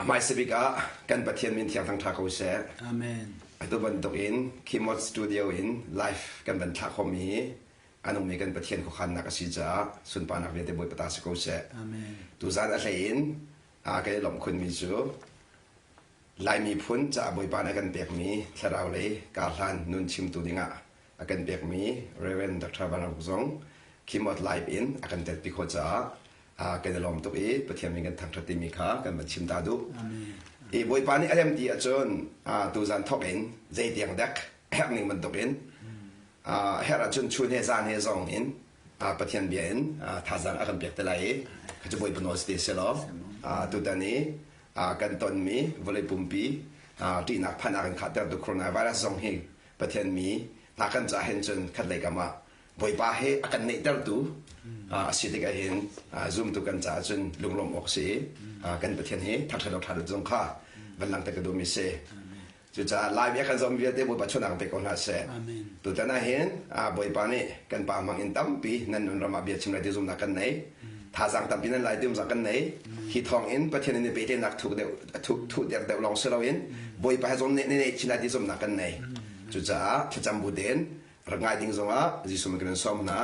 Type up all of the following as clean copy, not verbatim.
Hmaisa bik ah kan Pathian min thiang thangṭha ko seh. Amen. Atu bantuk in Khimot Studio in live kan van thlah khawhmi hi a nungmi kan Pathian khuakhannak a si caah sunparnak vialte Bawipa ta si ko seh. Amen. Tuzaan a hlei in kan i lawmh khunmi cu Lai miphun caah Bawipa nih a kan pekmi thlarau lei karhlan nun chimtu dingah a kan pekmi Reverend Dr. Van Ruk zong Khimot Live in a kan telpi khawh caah kan i lawm tuk i Pathian min kan thangṭhat timi kha kan van chim ta duh. I Bawipa nih a rem ti ahcun tuzan thawk in zeitiang dek a herh ning bantukin a herh ahcun chun he zan he zong in Pathian bia in thazaang a kan pek te lai i kha cu Bawipa nawl si te selaw tutan i kan tonmi vawlei pumpi ṭihnak phan a kan khahtertu coronavirus zong hi Pathian mi hna kan caah hin cun khatlei kam ah Bawipa he a kan neihtertu a si tikah hin zumtu kan caah cun lunglawm awk si i kan Pathian hi thangṭhat awk ṭha zong kha van langhter ka duhmi si. Cucaah Lai bia kan zom vialte Bawipa chunak pe ko hna seh. Tutan ah hin Bawipa nih kan pa hmang in tampi nan nun ram ah bia chim lai ti zumnak kan nei. Thazaang tampi nan lai ti zumnak kan nei. Hi thawng in Pathian in pehtlaihnak thuk deuh thuk thuh deuh deuh lawng si loin Bawipa he zong ne ne chin lai ti zumnak kan nei. Cucaah thlacam bu tein rak ngai ding zongah Jesuh min kan in sawm hna.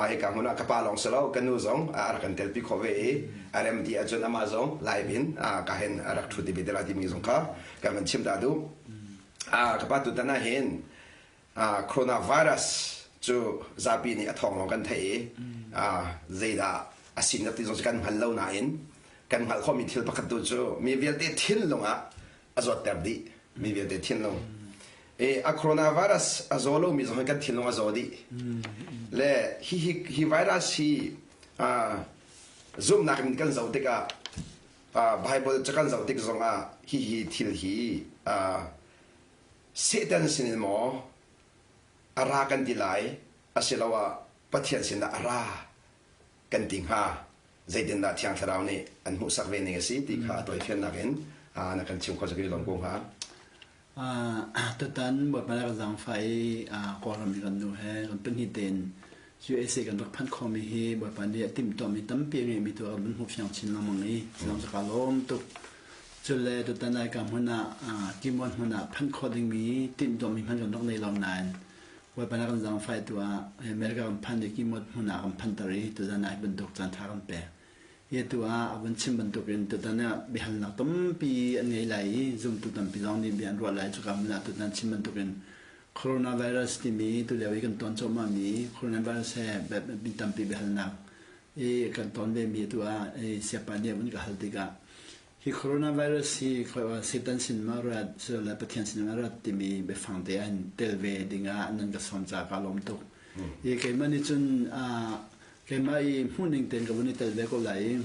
A hika hmun ah ka pa lawng si lo ka nu zong a rak kan telpi khawh ve i a rem ti ahcun amah zong live in ka hin a rak ṭhu ti ve te lai timi zong kha kan van chim ta duh. Ka pa tutan ah hin coronavirus cu zapi nih a thawng lawng kan theih i zeidah a sinak ti zong cu kan hngal lo nain kan hngalh khawhmi thil pakhat tu cu mi vialte thinlung ah a zawtter dih mi vialte thinlung e a coronavirus a zaw lomi zong kan thinlung a zaw dih le hi hi hi virus hi zumhnak in kan zoh tikah Bible ca kan zoh tik zongah hi hi thil hi Satan sin in maw a ra kan ti lai asiloah Pathian sin dah a ra kan ti hnga zeitindah Thiang Thlarau nih an hmuhsak ve ning a si ti kha a tawifiannak in na kan chim kho cu lawm ko hnga. Tutan Bawipa rak zaangfah i Kawlram i kan nu he kan pahnih tein USA kan rak phanh khomi hi Bawipa nih a timhtuahmi tampi a ngeihmi tu a kan hmuh fiang chin lengmang i zong cu kaa lawm tuk. Cule tutan ai ka hmun ah Timon hmun ah phanh khawh dingmi timhtuahmi hmanh kan rak nei lo nain Bawipa nih a kan zaangfah i tu ah America kan phanh i Kimot hmun ah kan phanter i tuzan ah hi bantuk caanṭha kan pek. Hi atu ah a vun chim bantukin tutan ah biahalnak tampi an ngei lai i zumtu tampi zong nih bia an ruah lai. Cuka hmun ah tutan chim bantukin coronavirus timi tulio i kan ton cuahmahmi coronavirus he mi tampi biahalnak i kan ton vemi atu ah siapa nih a vun ka hal tikah Hi coronavirus hi Satan sin ma rat le Pathian sin ma rat timi biafang te an tel ve dingah nan ka sawm ca ka lawm tuk. I keimah nih cun keimah i hmuhning tein ka vun i tel ve ko lai i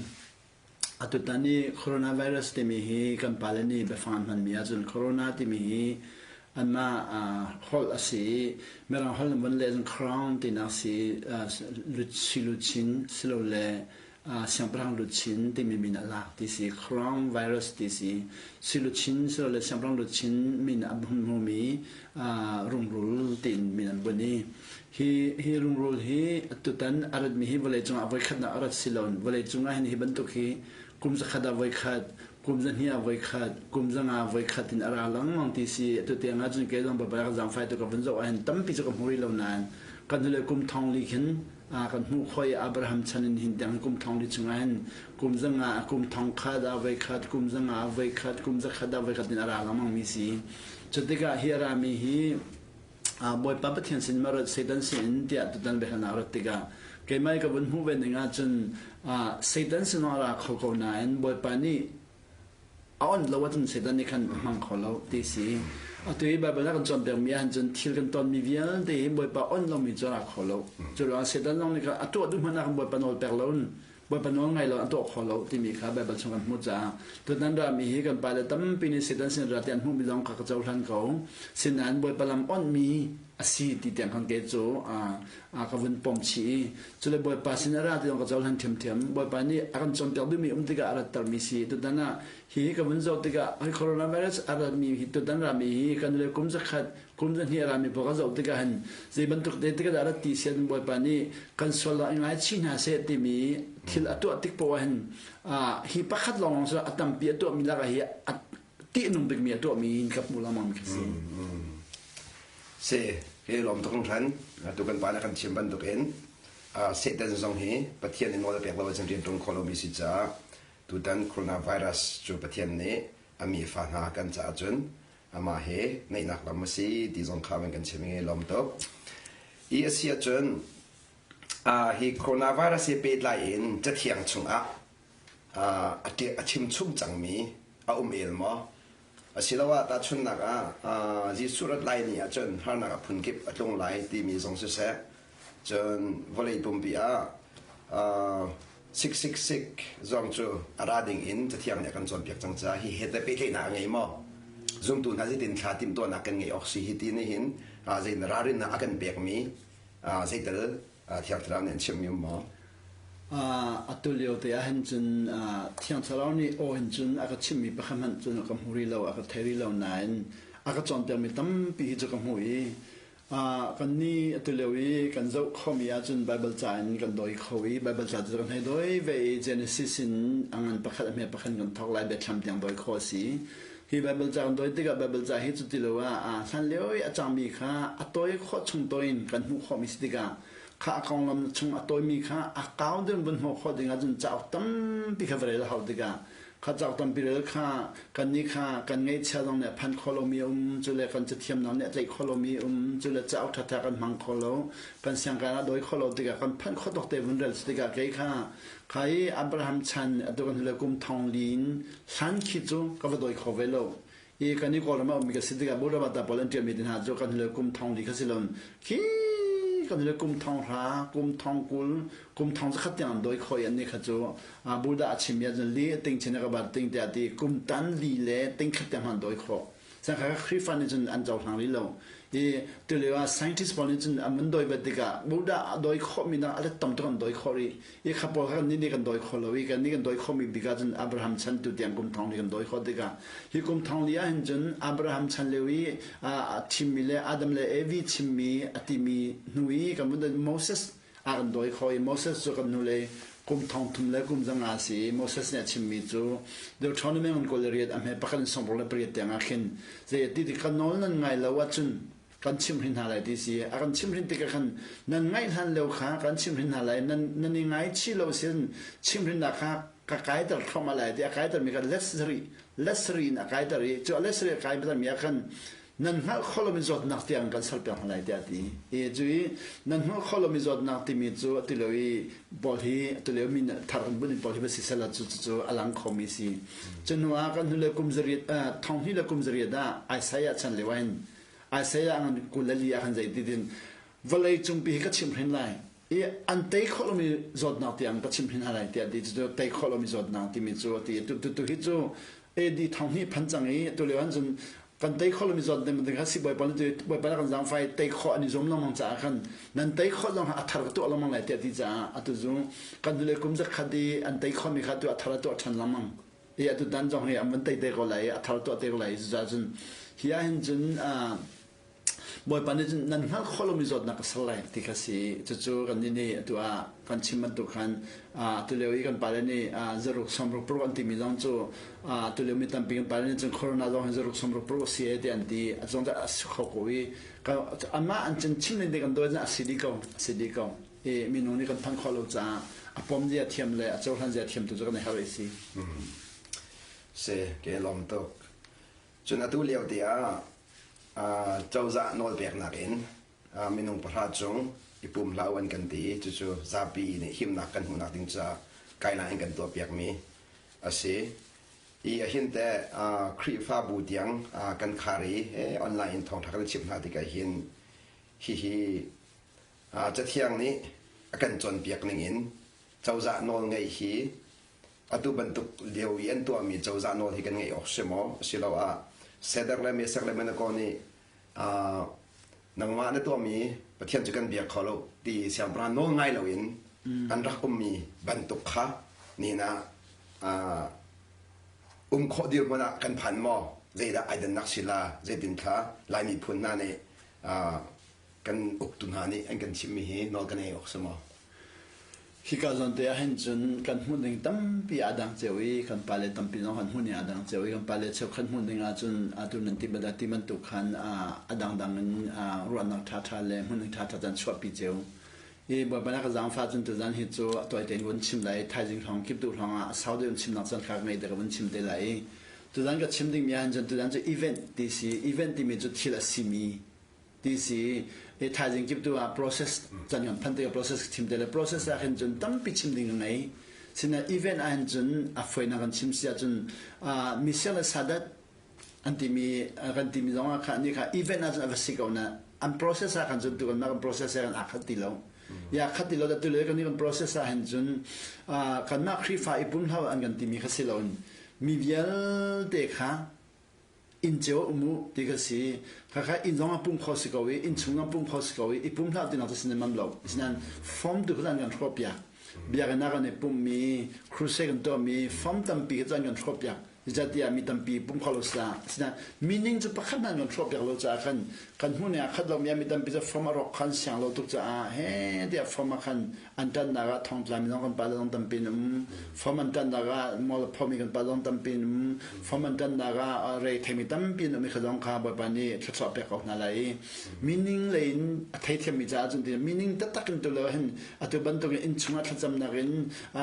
atutan i coronavirus timi hi kan pale nih biafang an hmanmi ahcun corona timi hi anmah holh a si i mirang holh in vun leh cun crown tinak si luchin silole siangpahrang luchin timi min a lak ti si crown virus ti si si luchin silole siangpahrang luchin min a hun hmumi rungrul tiin min an bunh i hi hi rungrul hi tutan a ratmi hi vawlei cungah voikhatnak a rat si lo vawlei cungah hin hi bantuk hi kum zakhat ah voikhat kum zahnih ah voikhat kum zanga voikhat in a ra lengmang ti si atu tiang ah cun kei zong babal ka zaangfai tu ka vun zoh ah hin tampi cu ka hmu rih lo nain kan hnulei kum thong li khin kan hmuh khawh i Abraham chan in hin tiang kum thong li chungah hin kum zanga kum thong khat ah voikhat kum zanga ah voikhat kum zakhat ah voikhat in a ra lengmang mi si cu tikah hi a rami hi Bawipa Pathian sin ma rat Satan sin in tiah tutan biahalnak rat tikah keimah ka vun hmuh ve ning ahcun Satan sin a ra kho ko nain Bawipa nih a onh lo ahcun Satan nih khan a hmang kho lo ti si. Atu i Baibal ah kan cawnpiakmi ahhin cun thil kan tonmi vialte hi Bawipa onh lomi cu a ra kho lo. Cu ruangah Satan zong nih khan a tuah duh hmanh ah khan Bawipa nawl pek loin Bawipa nawl ngai lo a tuah kho lo timi kha Baibal chung kan hmuh caah tutan rami hi kan pale tampi nih Satan sin ra ti an hmuhmi zong kha ka cohlan ko. Sinain Bawipa lam onhmi a si ti tiang khan kei cu a ka vun pom chih i cule Bawipa sin a ra ti zong ka cohlan ṭhiamṭhiam. Bawipa nih a kan cawnpiak duhmi um tikah a rattermi si. Tutan ah hi ka vun zoh tikah hi coronavirus a ratmi hi tutan rami hi kan le kum zakhat kum zahnih a rami pawl ka zoh tikah hin zei bantuk te tikah dah rat ti sian Bawipa nih kan sual ah i ngaichih hna seh timi thil a tuah tik poah hin hi pakhat lawng cu a tampi a tuahmi lakah hi a tihnung bikmi a tuahmi in ka hmu lengmang mi si. Si, hi lawm tuk hran tu kan pa nih kan chim bantukin Satan zong hi Pathian nih nawl a pek lo ahcun rian ṭuan khawh lomi si caah tutan coronavirus cu Pathian nih a mi fa hna kan caah cun amah he naihnak lam a si ti zong kha kan chim i lawm tuk. I a si ahcun hi coronavirus he pehtlai in cathiang chungah a chimchung cangmi a um el maw? Asiloah tahchunhnak ah Jesuh rat lai ni ahcun harnak a phunkip a tlung lai timi zong siseh, cun vawlei pumpi ah 666 zong cu a ra ding in Cathiang nih a kan cawnpiak cang caah hi he teh pehtlaihnak a ngei maw? Zumtu hna zeitin thla timhtuahnak kan ngeih awk si hi ti nih hin zei ralrinnak a kan pekmi zeital Thiang Thlarau nih an chimhmi um maw? Atu lio te ah hin cun Thiang Thlarau nih aw hin cun a ka chimhmi pakhat hmanh cun ka hmu rih lo, a ka thei rih lo nain a ka cawnpiakmi tampi hi cu ka hmuh i kan nih atu lio i kan zoh khomi ahcun Baibal ca in kan dawi kho i Baibal ca cu kan hei dawi ve i Genesis in a ngan pakhat a hme pakhat kan thawk lai Biathlam tiang dawi khawh a si. Hi Baibal ca kan dawi tikah Baibal ca hi cuti lo ah hlan lio i a cangmi kha a tawi khawh chung tawi in kan hmuh khawhmi si tikah kha a konglam chung a tawimi kha a kau deuh vun hmuh khawh ding ahcun cauk tampi kha va rel a hau tikah kha cauk tampi rel kha kannih kha kan ngeihchia zong nih a phan kho lomi a um cu le kan cathiamnak nih a tlaih kho lomi a um cu le cauk ṭhatha kan hmang kho lo kan siangkai ah dawi kho lo tikah kan phanh khawh tawk te vun rel si tikah kei kha kha i Abraham chan atu kan le kum thong li in hlan khi cu ka va dawi kho ve lo i kan i Kawlram ah ummi ka si tikah Buddha ta pawl an ṭialmi te hna cu kan le kum thong li kha si lo khi kan le kum thong hra kum thong 20 kum thong zakhat tiang an dawi kho i an nih kha cu Buddha a chimmi ahcun li ting chin ka bar ting tiah ti kum tan li le ting khat tiang an dawi khawh Sangkha Khrihfa nih cun an cohlang rih lo. I tulio ah scientist pawl nih cun an van dawi vet tikah Buddha a dawi khawhmi nak a let tam tuk an dawi khawh rih. I kha pawl kha kan nih nih kan dawi kho lo i kan nih kan dawi khawhmi bik ahcun Abraham chan tu tiang kum thong li kan dawi khawh tikah hi kum thong li ahhin cun Abraham chan lio i a thimmi le Adam le Evi chimmi a timi hnu i kan vun Moses a kan dawi kho i Moses cu kan hnulei kum thong thum le kum zanga a si i Moses nih a chimmi cu Deuteronomy ngan kul le riat a hme pakhat in sawmruk le pariat tiang ah khin zei ti ti kan nawl nan ngai lo ahcun kan chimhrin hna lai ti si a kan chimhrin tikah khan nan ngaih hlan lio kha kan chimhrin hna lai nan nan i ngaichih lo sin chimhrinnak kha ka kaiter thluahmah lai ti a kaitermi kha lesri lesri in a kaiter i cu a lesri a kaitermi ah khan nan hngalh kho lomi zawtnak tiang kan serpiak hna lai tiah a ti. I cu i nan hngalh kho lomi zawtnak timi cu a ti lo i pawl hi atu lio mi thar kan bunh pawl hi va si sela cu cu a lang khomi si. Cu hnu ah kan hnulei kum zariat thong hnih le kum zariat ah Isaiah chan lio ah hin Isaiah ngan 24 ah khan zei ti din vawlei cungpi hi ka chimhhrin lai i an tei khawh lomi zawtnak tiang ka chimhhrin hna lai tiah ti cu tei khawh lomi zawtnak timi cu a ti tu tu hi cu AD thong hnih phan cang i tu lio cun kan tei khawh lomi zawt ding kha sibawi pawl nih bawipa kan zaangfai tei khawh an i zuam lengmang caah khan nan tei khawh zong a thar ka tuah lengmang lai tiah ti caah atu cu kan hnulei kum zakhat i an tei khawhmi kha tu a thar a tuah ṭhan lengmang i atu tan zong hi an van tei te ko lai i a thar tuah te ko lai cucaah cun hi ah hin cun Bawipa nih cun nan hngalh khawh lomi zawtnak ka ser lai ti kha si. Cucu kannih nih atu ah kan chim bantuk khan atu lio i kan pale nih zaruk sawmruk paruk an timi zong cu atu lio mi tampi kan pale nih cun corona zong hi zaruk sawmruk paruk a si e ti an ti. A zong cu a si kho ko i amah an cun chim ning te kan dawi a si dih ko a si dih ko. I minung nih kan phanh khawh lo caah a pom zia thiam le a cohlan zia thiam tu cu kan i harh i si. Si, ke lawm tuk. Cun atu lio te ah cozah nawlpeknak in minung pahra cung i pum hlah u an kan ti i cucu zapi nih himnak kan hmuhnak ding caah guideline an kan tuahpiakmi a si. I ahin teh Khrihfabu tiang kan khar i online in thawngṭha kan chimh hna tikah hin hihi Cathiang nih a kan cawnpiak ningin cozah nawl ngeih hi atu bantuk lio i an tuahmi cozah nawl hi kan ngeih awk si maw asiloah Sedar le Mesak le Menako nih. Nangmah na tuahmi Pathian cu kan biak kho lo ti siangpahrang nawl ngai loin an rak ummi bantuk kha nihin ah um khawh dirhmun ah kan phan maw? Zeidah ai dannak si la? Zeitin thla Lai miphun hna nih kan uktu hna nih an kan chimmi hi nawl kan ei awk si maw? Hika zawn te ahhin cun kan hmuh ding tampi aa dang cio i kan pale tampi zong kan hmuh ning aa dang cio i kan pale cheukhat hmuh ding ahcun atu nan ti bantuk ti bantuk khan a dangdang in ruahnak ṭhaṭha le hmuh ning ṭhaṭha cun chuahpi cio. I Bawipa na ka zaangfah cun tuzan hi cu a tawi tein vun chim lai thaizing hrawng kiptuh hrawng ah a sau deuh in chimnak caan kha ka ngei te ka vun chim te lai i tuzan ka chim dingmi ahhin cun tuzan cu event ti si event timi cu thil a simi ti si i thaizing kip tu ah process can kan phan tikah process chim te le process ah khin cun tampi chim ding ka ngei sina event ah hin cun a foinak kan chim si ahcun misiang le sadat an timi kan timi zong ah kha ni kha event ah cun a va si ko na an process ah khan cun tu kan kan process ah kan aa khat ti lo ya khat ti lo da tu le kan kan process ah hin cun kanmah Khrihfa i pum hlau an kan timi kha si lo in mi vialte kha inn cio um u ti kha si. Khakha inn zong ah pum kho si ko i inn chung ah pum kho si ko i i pum hlah tinak cu sin mam lo. Asinain form tu kha an kan hrawh piak. Biakinn ah kan i pummi, crusade kan tuahmi, form tampi kha cu an kan hrawh piak. Zeicahtiah mi tampi pum kho lo sila. Asinain meaning cu pakhat hmanh an kan hrawh piak lo caah khan kan hmuh ning ah khat lomi ah mi tampi cu form a rawk khan siang lo tuk caah he tiah form ah khan an ṭannak ah thongtlami zong kan pale zong tampi an um fam an ṭannak ah mual a phomi kan pa zong tampi an um fam an ṭannak ah rei theimi tampi an um i kha zong kha Bawipa nih thluachuah pek ko hna lai i meaning lei in a theithiammi caah cun meaning taktak in tu lo hin atu bantuk in innchung ah thlacamnak in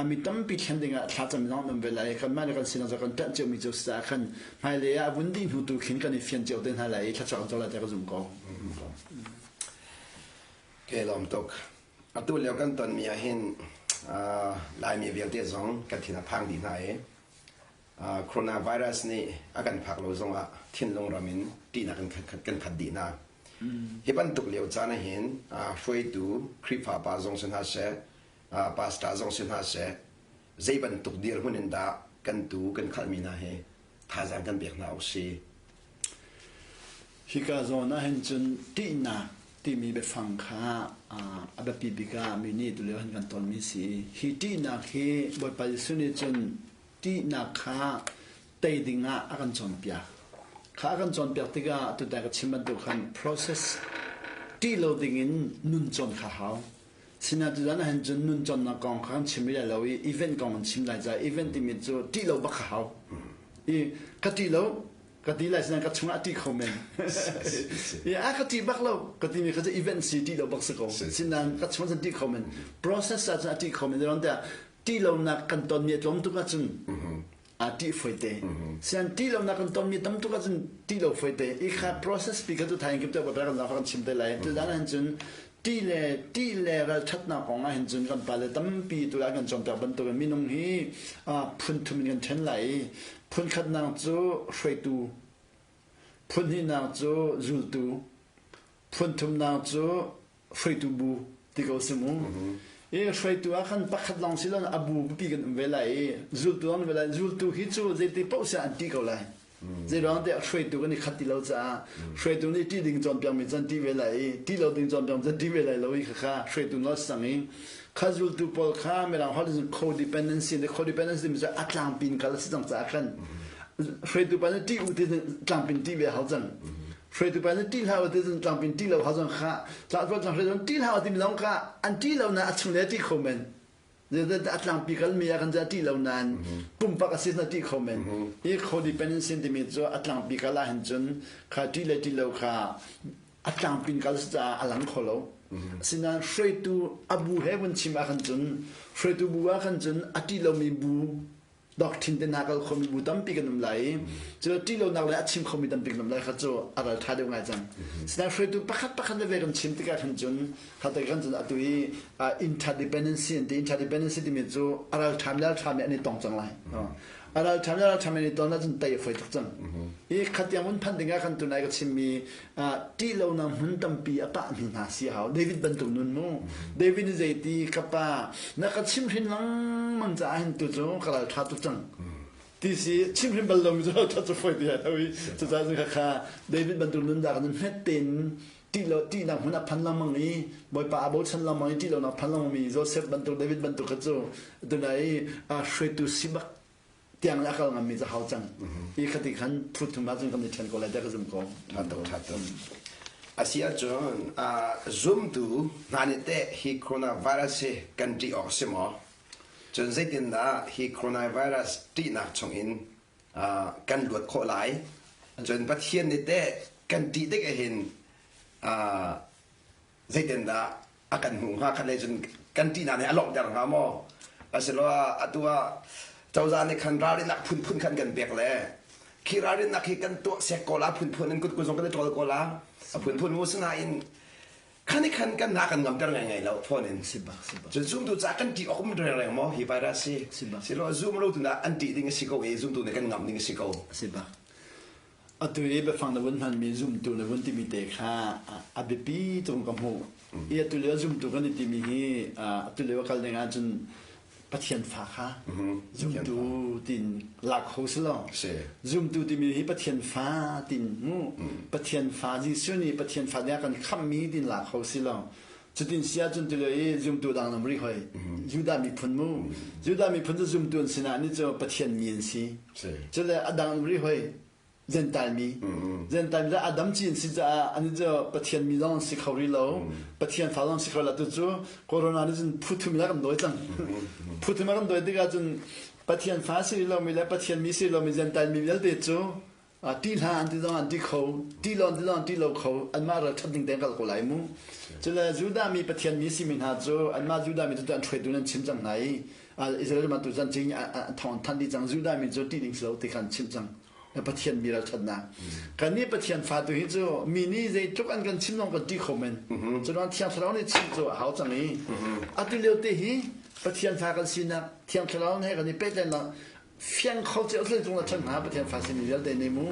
mi tampi thlen ding ah thlacam zong an um ve lai kanmah le kan sinak cu kan ṭanh ciomi cu caah khan hmailei ah vun dih hnu tu khin kan i fian cio te hna lai i thluachuah kan co lai tiah ka zum ko. Ke lawm tuk. Atu lio kan tonmi ahhin Laimi vialte zong kan thin a phang dih hna i coronavirus nih a kan phak lo zongah thinlung ram in ṭihnak kan khat dih hna. Hi bantuk lio caan ahhin hruaitu Khrihfa pa zong si hna seh, pastor zong si hna seh, zei bantuk dirhmun in dah kan tuu kan khalhmi hna hi thazaang kan pek hna awk si. Hika zawn ahhin cun ṭihnak timi biafang kha a biapi bik ah mi nih tulio han kan tonmi si. Hi ṭihnak hi Bawipa Jesuh nih cun ṭihnak kha tei ding ah a kan cawnpiak. Kha a kan cawnpiak tikah tutan ka chim bantuk khan process ṭih lo ding in nun cawn kha hau. Sinain tuzan ahhin cun nun cawnnak kong kha kan chim rih lai lo i event kong kan chim lai caah event timi cu ṭih lo bak kha hau. I ka ṭih lo, ka ti lai sinain ka chungah a ṭih kho men. I a ka ṭih bak lo ka timi kha cu event si ṭih lo bak si ko. Sinain ka chungah cun ṭih kho men. Process ah cun a ṭih kho men. Tiah ṭih lonak kan tonmi a tlawm tuk ahcun a ṭih foite. Sian ṭih lonak kan tonmi tam tuk ahcun ṭih lo foite. I kha process pi kha tu thain kip te kan kan chim te lai. Tuzan ahhin cun ṭih le ṭih le ralṭhatnak kong ahhin cun kan pale tampi tu lai kan cawnpiak bantukin minung hi phun thum in kan ṭhen lai i phun khatnak cu hruaitu, phun hnihnak cu zultu, phun thumnak cu hruaitu bu ti ko si mu. I hruaitu ah khan pakhat lawng si lo a bu pipi kan um ve lai i zultu an ve lai. Zultu hi cu zeiti paoh siah an ṭih ko lai. Zeiruang tiah hruaitu kan i khat ti lo caah hruaitu nih ṭih ding cawnpiakmi can ṭih ve lai i ṭih lo ding cawnpiak can ṭih ve lai lo i khakha hruaitu nawl sang i kha zultu pawl kha mirang holh in codependency le codependency timi cu a tlangpi in kal a si cang caah khan hruaitu pa nih ṭih u ti tlangpi in ṭih ve hau cang hruaitu pa nih ṭih hlah u ti tlangpi in ṭih lo hau cang kha tlangpi ṭih hlah u timi zong kha an ṭih lo na a chung le ṭih kho men a tlangpi kalmi ah kan ca ṭih lo nain pumpak a si na ṭih kho men. Hi codependency timi cu a tlangpi kal ahhin cun kha ṭih le ṭih lo kha a tlangpin kal caah a lang kho lo. Asinain hruaitu a bu he vun chim ahkhan cun hruaitu bu ah khan cun a ṭih lomi bu doctrine te hna kal khomi bu tampi kan um lai i cu ṭih lonak le a chim khomi tampi kan um lai kha cu a ral ṭha deuh ngai cang. Sinain hruaitu pakhat pakhat veve kan chim tikah khan cun kha te kan cun atu i interdependency an ti interdependency timi cu a ral ṭhami le ral ṭhami an i tong cang lai. A ral ṭhami le ral ṭhami an i ton ahcun tei a fawi tuk cang. I khatiang vun phanh dingah khan tunai ka chimmi ṭih lonak hmun tampi a pahmi hna si a hau. David bantuk nun mu. David nih zeiti ka pa na ka chimhrin lengmang caah hin tu cu ka ral ṭha tuk cang. Ti si chimhrin bal lomi cu ral ṭhat cu fawi ti lo i cucaah cun khakha David bantuk nun dah kan hmet tein. Ṭih lo ṭihnak hmun a phan lengmang i Bawipa aa bochan lengmang i ṭih lonak phan lengmang mi Joseph bantuk David bantuk kha cu tunai i hruaitu si bak tiang in a kal ngammi cu hau cang. I khati khan phu thum ahcun kan i ṭhen ko lai tiah ka zum ko. Ṭha tuk, ṭha tuk. A si ahcun zumtu hna nih teh hi coronavirus hi kan ṭih awk si maw? Cun zeitindah hi coronavirus ṭihnak chungin kan luat khawh lai? Cun Pathian nih teh kan ṭih tik ahhin zeitindah a kan hmuh hnga khat lei cun kan ṭihnak nih a lawmhter hnga maw? Asiloah atu ah cozah nih khan ralrinnak phunphun khan kan pek le khi ralrinnak hi kan tuah sek ko la phunphun in kutkun zong kan i ṭawl ko la a phunphun mu sinain khan i khan kan hna kan ngamter ngai lo phone in cun zumtu ca kan ṭih awk um rengreng maw hi virus hi silo zum lo tu na an ṭih ding a si ko i zumtu nih kan ngamh ding a si ko. Si bak. Atu i biafang na vun hmanmi zumtu na vun timi te kha a biapi tuk ka hmuh. I atu lio zumtu kan i timi hi atu lio kal ding ahcun Pathian fa kha zumtu tin lak kho si lo. Zumtu timi hi Pathian fa tin mu. Pathian fa Jesuh nih Pathian fa ding kan khamhmi tin lak kho si lo. Cutin si ahcun tilo i zumtu dang nam ri hoi. Judah miphun mu. Judah miphun cu zumtu an sinah nih cu Pathian mi an si. Cule a dang nam ri hoi. Gentile mi. Gentile mi cu Adam ci an si caah an cu Pathian mi zong an si kho rih lo. Pathian fa zong si kho lo. Tu cu Corona nih cun phu thum in a kan dawi cang. Phu thum a kan dawi tikah cun Pathian fa si rih lomi le Pathian mi si lomi Gentile mi vialte cu Ṭih hlah an ti zong an ti kho, ṭih lo an ti zong an ṭih lo kho, anmah ralṭhat ding tein kal ko lai mu. Cule Judah mi Pathian mi simi hna cu anmah Judah mi cu an hruaitu nan chim cang hna i Israel ram tu chan cing thawng an thanh dih cang. Judah mi cu ṭih ding si lo ti kha an chimh cang. Pathian mi ralṭhatnak. Kannih Pathian fa tu hi cu mi nih zeitluk an kan chim zong kan ṭih kho men. Curuang Thiang Thlarau nih chim cu a hau cang i atu lio te hi Pathian fa kan sinak Thiang Thlarau he kan i pehtlaihnak fiang kho cio thil cung na ṭhan hna Pathian fa simi vialte nih mu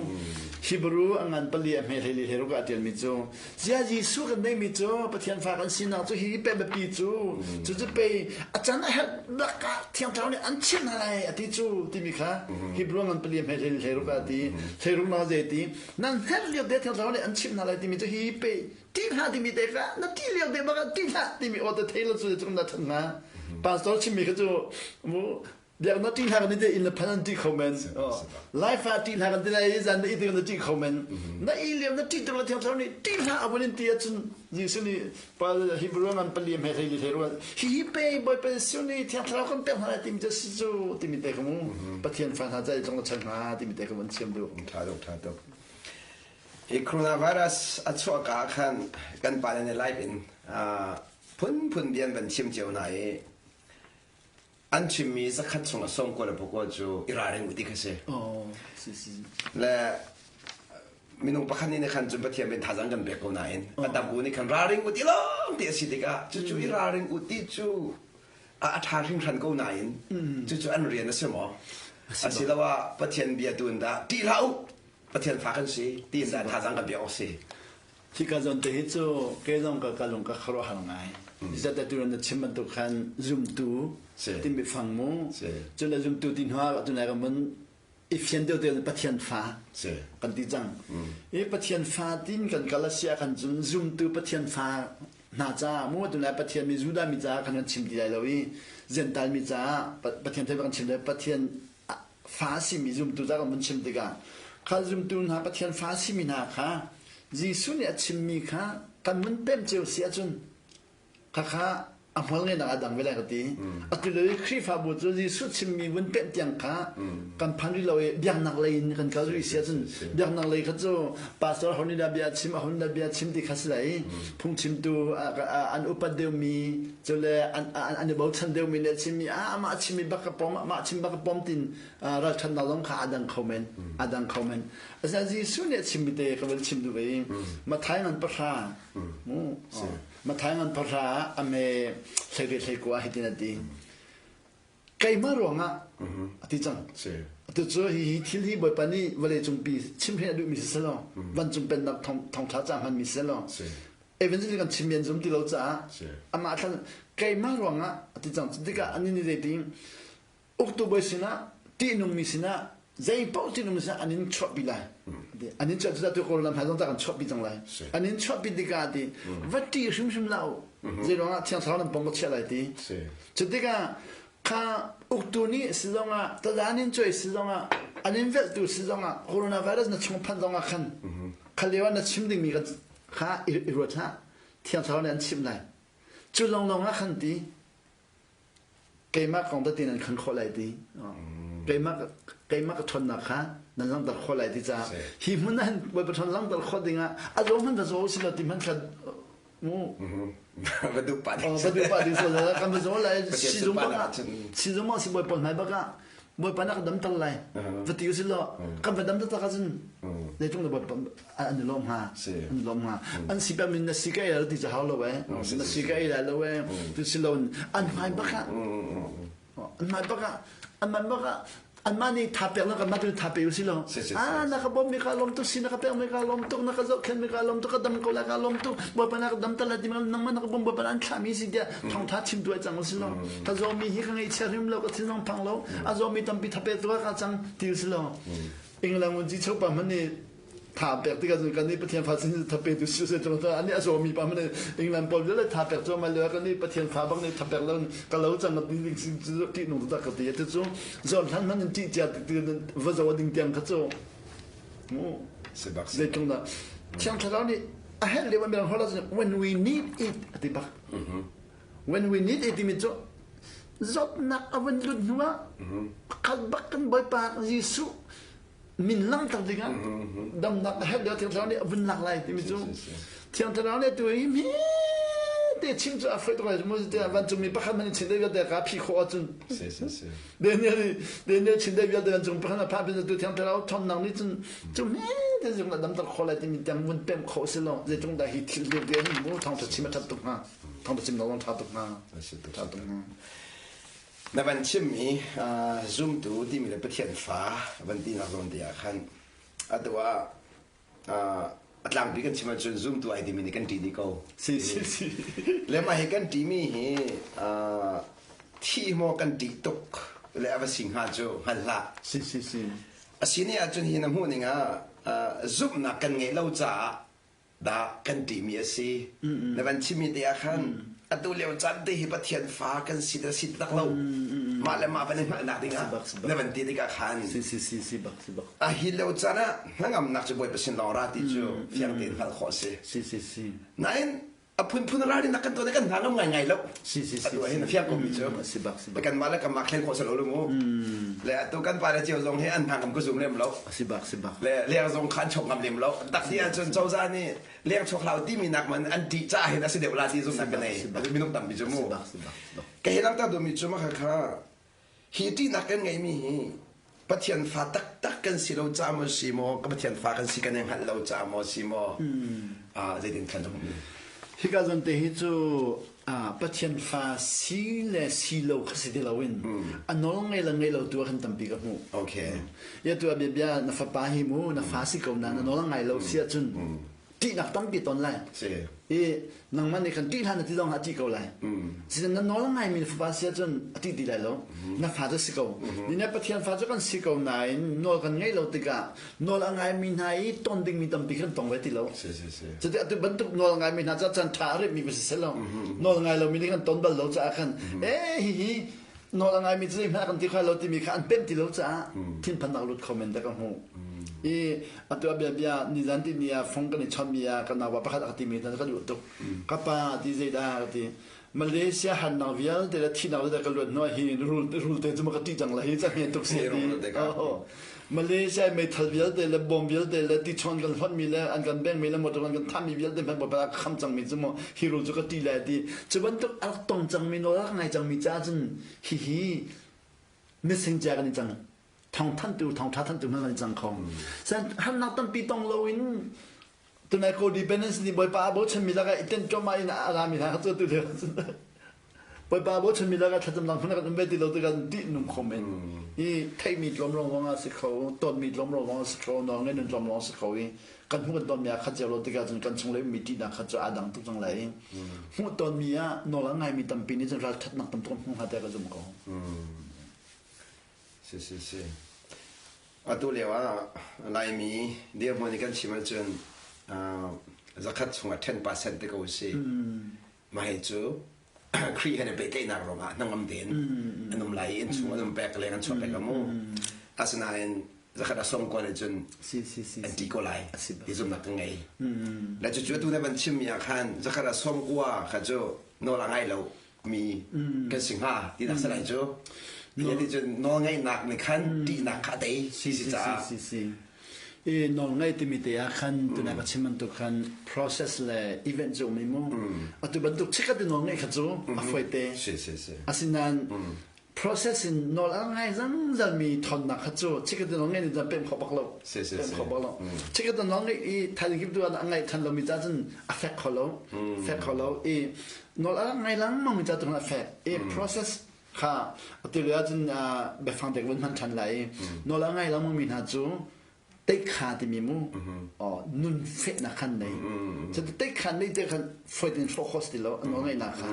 Hebrew a ngan pali a hme hlei li ruk ah ṭialmi cu zia Jesuh kan neihmi cu Pathian fa kan sinak cu hi pe biapi cu cu cu pe a can a herh bak ah Thiang Thlarau nih an chimh hna lai a ti cu timi kha Hebrew a ngan pali a hme hlei li ruk ah ti hlei ruk na zei ti nan herh lio te Thiang Thlarau nih an chimh hna lai timi cu hi pe ṭih hlah timi te kha na ṭih lio te bak ah ṭih hlah timi aw te thei lo cu cu na ṭhan hna pastor chimmi kha cu mu Biaknak ṭih hlah kan ti inn le phan an ṭih kho men. Life ah ṭih hlah kan ti lai i zan na ih na ṭih kho men. Na i liam na ṭih tuk le thiang thlarau nih ṭih hlah a vun in ti ahcun Jesuh nih Hebrew ngan pali hme hlei li hlei rual hihi pe Bawipa Jesuh nih thiang thlarau kan pek hna lai timi cu si cu timi te kha mu Pathian fa hna ca i tlong chan hna timi te kha mun thiam duh. Ṭha tuk ṭha tuk. Hi coronavirus a chuah ka khan kan pa le live in phunphun bian van chim cio hna i an chimmi zakhat chung a sawm kual le pakua cu i ralring u ti kha si. Le minung pakhat nih khan cun Pathian bin thazaang kan pek ko nain a tam u nih khan ralring u ti lawng ti a si tikah cucu i ralring u ti cu a ṭha hringhran ko nain cucu an rian a si maw? Asiloah Pathian bia tu in dah ṭih hlah u Pathian fa kan si ti in dah thazaang kan pek awk si. Hika zawn te hi cu kei zong ka ka lung ka khuaruahhar ngai. Zeicahtiah tu na chim bantuk khan zumtu timi fang mu. Cun le zumtu ti hnu ah tunai kan mun i fian deuh tein Pathian fa kan ti cang. I Pathian fa tin kan kal a si ah khan cun zumtu Pathian fa hna caah mu tunai Pathian mi Judah mi caah khan kan chim ti lai lo i Gentile mi caah Pathian thei kan chim lai Pathian fa a simi zumtu ca kan vun chim tikah kha zumtu hna Pathian fa a simi hna kha Jesuh nih a chimmi kha kan vun pem cio si ahcun khakha a hmual ngeinak a dang ve lai ka ti. Atu lio i Khrihfabu cu Jesuh chimmi vun pemh tiang kha kan phan rih lo i biaknak lei in kan kal rih si ahcun biaknak lei kha cu pastor ho nih dah bia chim a hun dah bia chim ti kha si lai i phungchimtu an upat deuhmi cule an i bochan deuhmi nih a chimmi ah amah a chimmi bak ka pom amah a chim bak ka pom tin ralṭhatnak zong kha a dang kho men a dang kho men asinain Jesuh nih a chimmi te ka van chim duh ve i Matthai ngan pahra mu Matthai ngan pahra ah a me hlei hlei kua hitin a ti keimah ruangah a ti cang. Atu cu hi thil hi Bawipa nih vawleicung pi chimhhrinh a duhmi si selaw vancung pennak thawngṭha ca hmanmi si selaw evangelist kan chimmi an zum ti lo caah amah thlan keimah ruangah a ti cang. Tikah anih nih zeitin uktu bawi sinah ṭihnungmi sinah. Zei paoh tin um seh an in chuahpi lai. An in chuah cu tu Kawlram hmai zong ta kan chuahpi cang lai. An in chuahpi tikah ti va ṭih hrimhrim hlah u. Zei ruangah Thiang Thlarau nan pong ka chiah lai ti. Cu tikah kha uktu nih si zongah taza an in cuai si zongah an in velhtu si zongah coronavirus na chung phanh zongah khan kha lio ah na chim dingmi kha i ruat hlah. Thiang Thlarau nih an chimh lai. Cu lawnglawng ah khan ti keimah kong tete nan khan khawh lai ti keimah keimah ka ṭhawnnak kha nan langhter khawh lai ti caah hi hmun ah hin Bawipa ṭhawn langhter khawh dingah a zaw hmanh va zaw si lo ti hmanh kha mu va duh pah ding va duh pah ding so kan va zaw lai sizung bak ah sizung ah si Bawipa hmai bak ah Bawipa na ka damter lai va ti usih law kan va dam taktak ahcun zeitluk na Bawipa an i lawm hnga an i lawm hnga an si pem in na si ka ei ti cu hau lo eh na si ka ei lai lo eh tu si lo an hmai bak ah an hmai bak ah an man bak ah anmah nih tha pek na kanmah tu tha pe usih law ah na ka bawm mi ka lawm tuk si na ka pek mi ka lawm tuk na ka zohkhenh mi ka lawm tuk ka dam ko lai ka lawm tuk Bawipa na ka dam tal lai ti nangmah na ka bawm Bawipa an thlah mi si tiah thawngtha chim tu ai cang usih law ka zaw mi hi ka ngaihchia hrim lo ka thinlung phang lo a zaw mi tampi tha pe tu ka cang ti usih law England un ji chopa hmanh nih tha pek tikah cun kan nih Pathian fa sin tha pe tu si se tung ani a zaw mi pa hmanh England pawl vialte tha pek cu ma le kan nih Pathian fa bak nih tha pek lo ka lo cang ti ding ti nung tak ka ti te cu zon hlan hman in ti cia ti va zaw ding tiang kha cu mu zeitlung dah Thiang Thlarau nih a herh lio an hola when we need it ati bak when we need it timi cu zawtnak a vun lut hnu ah khat bak kan Bawipa Jesuh min langhter dingah damnak a herh lio Thiang Thlarau nih a vun lak lai timi cu Thiang Thlarau nih tu hi mi te chim cu a foi tuk lai mu tiah vancungmi pakhat man in chin dei vialte ka phi khawh ahcun Daniel Daniel chin dei vialte vancung pakhat a phah tu Thiang Thlarau ṭhawnnak nih cun cu mi te zung damter khawh lai timi tiang vun pemh khawh si lo zeitlung dah hi thil vialte hin mu thawngṭha chim a ṭhat tuk hnga thawngṭha chim lo ṭha tuk hnga ṭha tuk hnga Na van chimmi zumtu timi le Pathian fa van tinak zawn te ah khan atu ah a tlangpi kan chim ahcun zumtu ai timi nih kan ṭih dih ko. Si si si. Le mah hi kan ṭihmi hi thi maw kan ṭih tuk le a va si hnga cu hngal hlah. Si si si. A si ni ahcun hi na hmuh ning ah zumhnak kan ngeih lo caah dah kan ṭihmi a si. Na van chimmi te ah khan atu lio caan te hi Pathian fa kan si da si tak lo. Mah le mah van i hngalhnak ding ah na van ti tikah khan si si si si bak si bak. A hi lio caan ah hnangamnak cu Bawipa sin lawng ra ti cu fiang tein hngalh khawh a si. Si si si. Nain a phunphun ralrin kan tuah kan hna ngam ngaingai lo. Si si si. Atu hin a fiang ko mi cu. Si bak si bak. Kanmah le kanmah thlen khawh si lo lu mu. Le atu kan pa le cio zong hi an hna ngam ka zum lem lo. Si bak si bak. Le leng zong kha an chok ngam lem lo. Tak ti ahcun cozah nih leng chuak hlau timi nak man an ṭih caah hin a si deuh la ti zumnak ka nei. Minung tampi cu mu. Ka hi langhter duhmi cu mah kha hi ṭihnak kan ngeihmi hi Pathian fa taktak kan si lo ca maw si maw ka Pathian fa kan si kan i hngalh lo ca maw si maw zeitin khan um Hika zon te hi cu Pathian fa si le si lo kha si ti loin a nawl ngei le ngei lo tu ah khan tampi ka hmuh. Okay. Ya tu bia bia na fapa hi mu na fa si ko na na nawl ngai lo si ahcun ṭihnak tampi ton lai. I nangmah nih khan ṭih hlah na ti zong ah a ṭih ko lai. Sinain na nawl ngaimi na fapa si ahcun a ṭih ti lai lo. Na fa cu si ko. Ni na Pathian fa cu kan si ko nain nawl kan ngeih lo tikah nawl a ngaimi hna i ton dingmi tampi kan tong ve ti lo. Cuti atu bantuk nawl ngaimi hna cu caan ṭha a rihmi va si seh lo. Nawl ngai lomi nih kan ton bal lo caah khan eh hihi nawl a ngaimi cu zeihmanh kan ti kho lo timi kha an pemh ti lo caah thinphannak lut kho men dah ka hmuh. I atu a bia bia nizan ti ni ah fong kan i chonmi ah ka naupa pakhat a ka timi ka duh tuk. Ka pa ti zeidah ka ti. Malaysia hannak vialte le thinak vialte ka luat hnuah hi rul rul te cu ma ka ṭih cang la hi ca hme tuk si ti. Malaysia meithal vialte le bom vialte le tichawn kan hlonhmi le an kan bengmi le motor an kan thahmi vialte hmanh bawipa a kham cangmi cu maw hi rul cu ka ṭih lai ti. Cu bantuk a rak tong cangmi nawl a rak ngai cangmi caah cun hihi mising cia kan i cang. Thawngthanhtu, thawngṭha thanhtu hmanh kan i cang kho. Harnak tampi tong loin tunai codependence nih Bawipa a bochanmi lakah i tenh cuahmah in a rami hna kha cu tu lio Bawipa bochanmi lakah thlacamnak hmun kan um ve ti lo tikah tih nung kho men i theihmi tlawm ruang ah si kho tonmi tlawm ruang ah si kho nawl ngeih nun tlawm ruang si kho i kan hmuh kan tonmi ah khat cio lo tikah cun kan chung le ummi ṭihnak kha cu aa dang tuk cang lai i hmuh tonmi ah nawl a ngaimi tampi nih cun ralṭhatnak tam tuk an hmu hnga tiah ka zum ko. Si si si. Atu lio ah Laimi dirhmun i kan chim ahcun zakhat chungah 10% te ko si. Mah hi cu Khrih he na pehtlaihnak ruangah hnangam tein an um lai i innchung an um pek leng an chuah pek mu. Asinain zakhat a song kuan cun an ti ko lai ti zumnak ka ngei. Le cucu atu na van chimmi ah khan zakhat a sawm kua kha cu nawl a ngai lo mi kan si hnga ti nak salai cu. Ti cun nawl ngaihnak nih khan ṭihnak kha a tei si si caah. I nawlngaih timi te ah khan tuna ka chim bantuk khan process le event cu um i mu. Atu bantuk chikkhat i nawlngaih kha cu a fawi te. Si si si. Asinain process in nawl a ngai zangzal mi thonnak kha cu chikkhat i nawlngaih nih cun pem kho bak lo. Si si Pem si. kho bak lo. Chikkhat i nawlngaih i thaizing kip tu ah a ngaih than lomi ca cun a fek kho lo. Fek kho lo. I nawl a ngai lengmang mi ca tu a fek. I process Kha atu lio ahcun biafang te ka vun hman ṭhan lai i nawl a ngai lengmang mi hna cu teikha timi mu nun fehnak khan nei. Cuti teikha nei te khan foi in hrawh khawh si ti lo nawl ngeihnak kha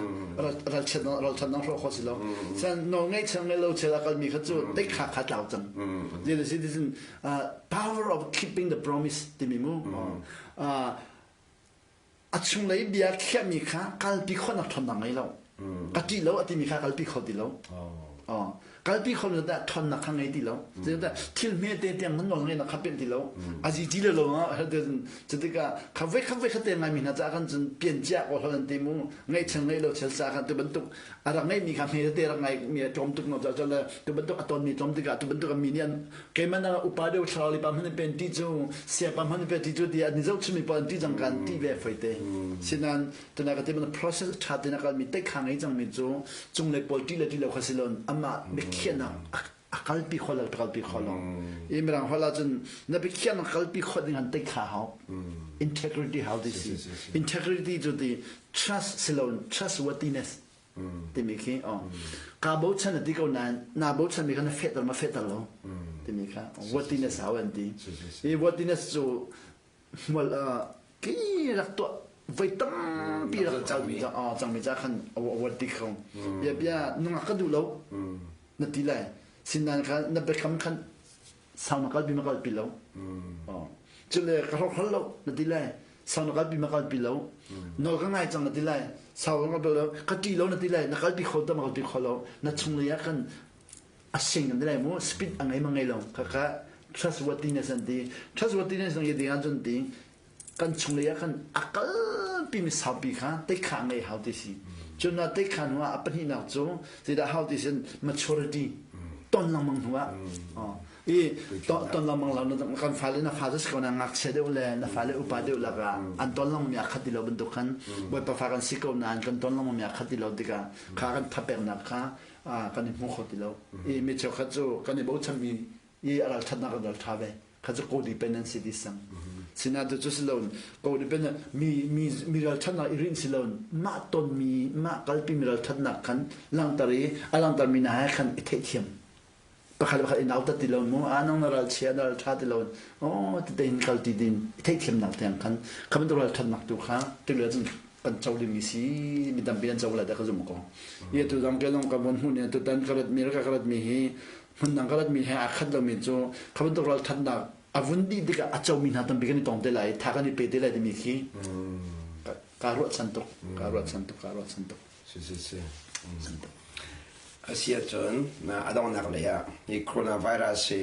ralchiat ralchan dang hrawh khawh si lo. San nawl ngei chang ngei lo chel a kalmi kha cu teikha kha tlau cang. Zei si ti power of keeping the promise timi mu a chunglei bia khiahmi kha kalpi khawhnak ṭhawnnak ngei lo. Ka ṭih lo a timi kha kalpi kho ti lo. Oh. Kalpi kho lo dah ṭhawnnak kha ngei ti lo. Zeicahtiah thil hmete tiang nan nawl ngeinak kha pemh ti lo. A zi ti le lo ah cutikah kha voi kha voi kha te ngaimi hna caah khan cun pian cia ko hlo an ti mu ngeihchan ngei lo chel ca khan tu bantuk a rak ngeihmi kha hme tete rak ngaimi a tlawm tuk no ca le tu bantuk a tonmi tlawm tikah tu bantuk mi nih an keimah na upa deuh thlarau pa hman pen ti cu sia pa hman pen ti cu ti an zoh chimi pa an ti cang kan ti ve foi te sinan tuna ka te man process tha te na kal mi te kha ngei cang mi cu cung le pawl ti le ti lo kha silon ama biakhiahnak a kalpi kho lo kalpi kho lo i mirang hol ahcun na biakhiahnak kalpi kho ding an te kha hau integrity how ti si integrity cu ti trust silon trustworthiness timi khi oh kaa bochan a ti ko nain naa bochan mi kha na fehter ma fehter lo timi kha worthiness hau an ti i worthiness cu hmual ki rak tuah voi tampi rak cangmi ca khan worthy kho bia bia nungak ka duh lo na ti lai sinain kha na biakam khan sau na kalpi ma kalpi lo cule ka hrokhral lo na ti lai sau na kalpi ma kalpi lo nawl ka ngai cang na ti lai sau ka kalpi lo ka ṭi lo na ti lai na kalpi kho ta ma kalpi kho lo na chunglei ah khan a sing na ti lai mu speed a ngei ma ngei lo kha trustworthiness an ti trustworthiness an ding ahcun ti kan chunglei ah khan a kalpi mi saupi kha teikha ngei hau ti si cun na teikha hnu ah a pahnihnak cu zeidah hau ti sin maturity ton lengmang hnu ah i ton lengmang lo kan fale na fa cu si ko na ngakchia deuh le na fale upa deuh lakah an ton lengmang mi a khat ti lo bantuk khan bawipa fa kan si ko nain kan ton lengmang mi a khat ti lo tikah kha kan thapeknak kha kan i hmu kho ti lo i mi cheukhat cu kan i bochanmi i a ralṭhatnak an ral ṭha ve kha cu codependency ti sang sina tu cu siloin codependent mi mi mi ralṭhatnak i rinh siloin mah tonmi mah kalpi mi ralṭhatnak khan langhter i a langhter mi hna he khan i theihthiam pakhat pakhat i nautat ti lo mu a nang na ral chia na ral ṭha ti lo oh ti tein kal ti din i theihthiamnak tiang khan kha bantuk ralṭhatnak tu kha tu le cun kan co dingmi si mi tampi an co lai dah ka zum ko i atu zong ke zong ka von hmuh ni tutan ka rat mi ka rat mi hi hmundang ka ratmi he aa khat lomi cu kha bantuk ralṭhatnak a vun dih tikah a comi hna tampi kan i tong te lai tha kan i pe te lai timi khi kaa ruahchan tuk kaa ruahchan tuk kaa ruahchan tuk si si si a si ahcun a donghnak lei ah hi coronavirus hi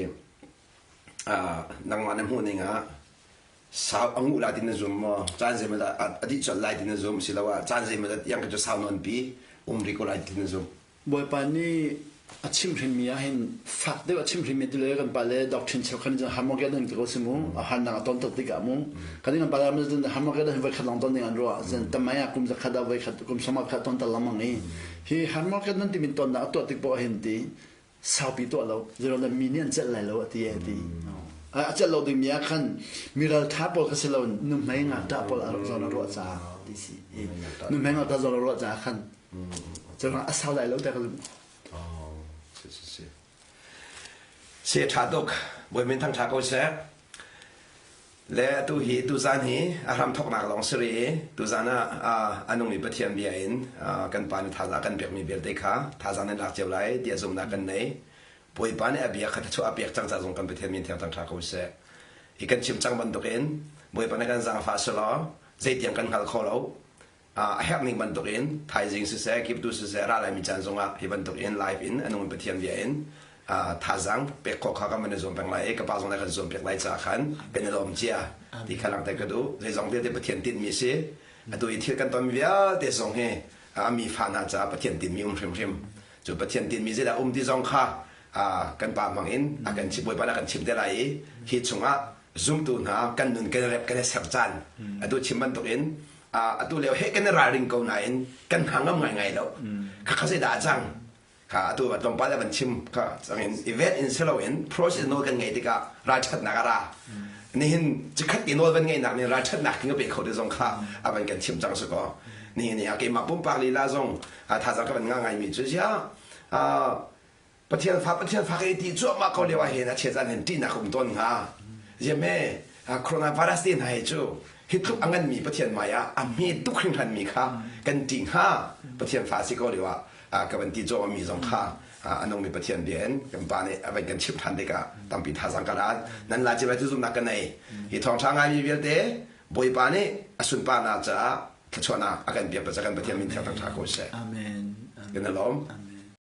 nangmah na hmuh ning ah sau a nguh lai ti na zum maw caan zeimaw a dih colh lai ti na zum siloah caan zeimaw tiang cu sau nawn pi um rih ko lai ti na zum Bawipa nih a chimhrinmi ah hin fak deuh a chimhrinmi tu le kan pale doctrine cheukhat nih cun Harmageddon ti ko si mu a harnak a ton tuk tikah mu kan kan pale cun Harmageddon hi voikhat lawng ton ding an ruah cun tamai ah kum zakhat ah voikhat kum sawm khat ton tal lengmang i hi Harmageddon timi tonnak a tuah tik poah hin ti saupi tuah lo zero le mi nih an celh lai lo a ti a ti a celh lo dingmi ah khan mi raltha pawl kha si lo nuhmei ngakṭah pawl a zawn a ruah caah ti si nuhmei ngakṭah zawn a ruah caah khan Cun a sau lai lo te ka zumh. Oh, si si si. Si ṭha tuk. Bawi min thang ṭha ko seh. Le tu hi tu zan hi a hram thoknak lawng si rih i tu zan ah a nungmi Pathian bia in kan pa nih thazaang kan pekmi vialte kha thazaang nan lak cio lai tiah zumhnak kan nei. Bawipa nih a bia kha thluachuah a pek cang ca zong kan Pathian min thiang thangṭha ko seh. Hi kan chim cang bantukin Bawipa nih kan zaangfah selaw zeitiang kan hngal kho lo. A herhning bantukin thaizing siseh, kiptu siseh, ra laimi caan zongah hi bantukin live in a nungmi Pathian bia in thazaang pek khawh kha kan van i zuam peng lai i ka pa zong nih kan zuam piak lai caah khan kan i lawm cia ti kha langhter ka duh. Zeizong vialte Pathian tinhmi si. Atu i thil kan tonmi vialte zong hi a mi fa hna caah Pathian tinhmi um hrimhrim. Cu Pathian tinhmi zeidah um ti zong kha kan pa hmang in a kan chimh Bawipa nih a kan chimh te lai i hi chungah zumtu hna kan nun kan i rep kan i ser caan atu chim bantukin atu lio he kan i ralring ko nain kan hna ngam ngaingai lo khakha zeidah a cang kha atu tlawmpal a van chim kha cangin event in siloin process nawl kan ngeih tikah ralṭhatnak a ra nihin cikhat ti nawl van ngeihnak nih ralṭhatnak king a pe kho te zong kha a van kan chim cang si kaw nihin ni ah keimah pumpak lila zong thazaang ka van ngah ngaimi cu ziah Pathian fa Pathian fa ka i ti cuahmah ko lio ah hin a chiat hin ṭihnak um tawn hnga ziame coronavirus te hna hi cu hi tluk a nganmi Pathian hmai ah a hme tuk hringhranmi kha kan ṭih hnga Pathian fa si ko lio ah ka van ti mi zong kha a nungmi Pathian bia in kan pa nih a van kan chimh ṭhan tikah tampi thazaang ka la nan la ci cu zumhnak ka nei hi thawngṭha ngaimi vialte Bawipa nih a sunparnak caah thluachuahnak a kan piak kan Pathian min thiang ṭha ko seh Amen. Kan i lawm. Amen.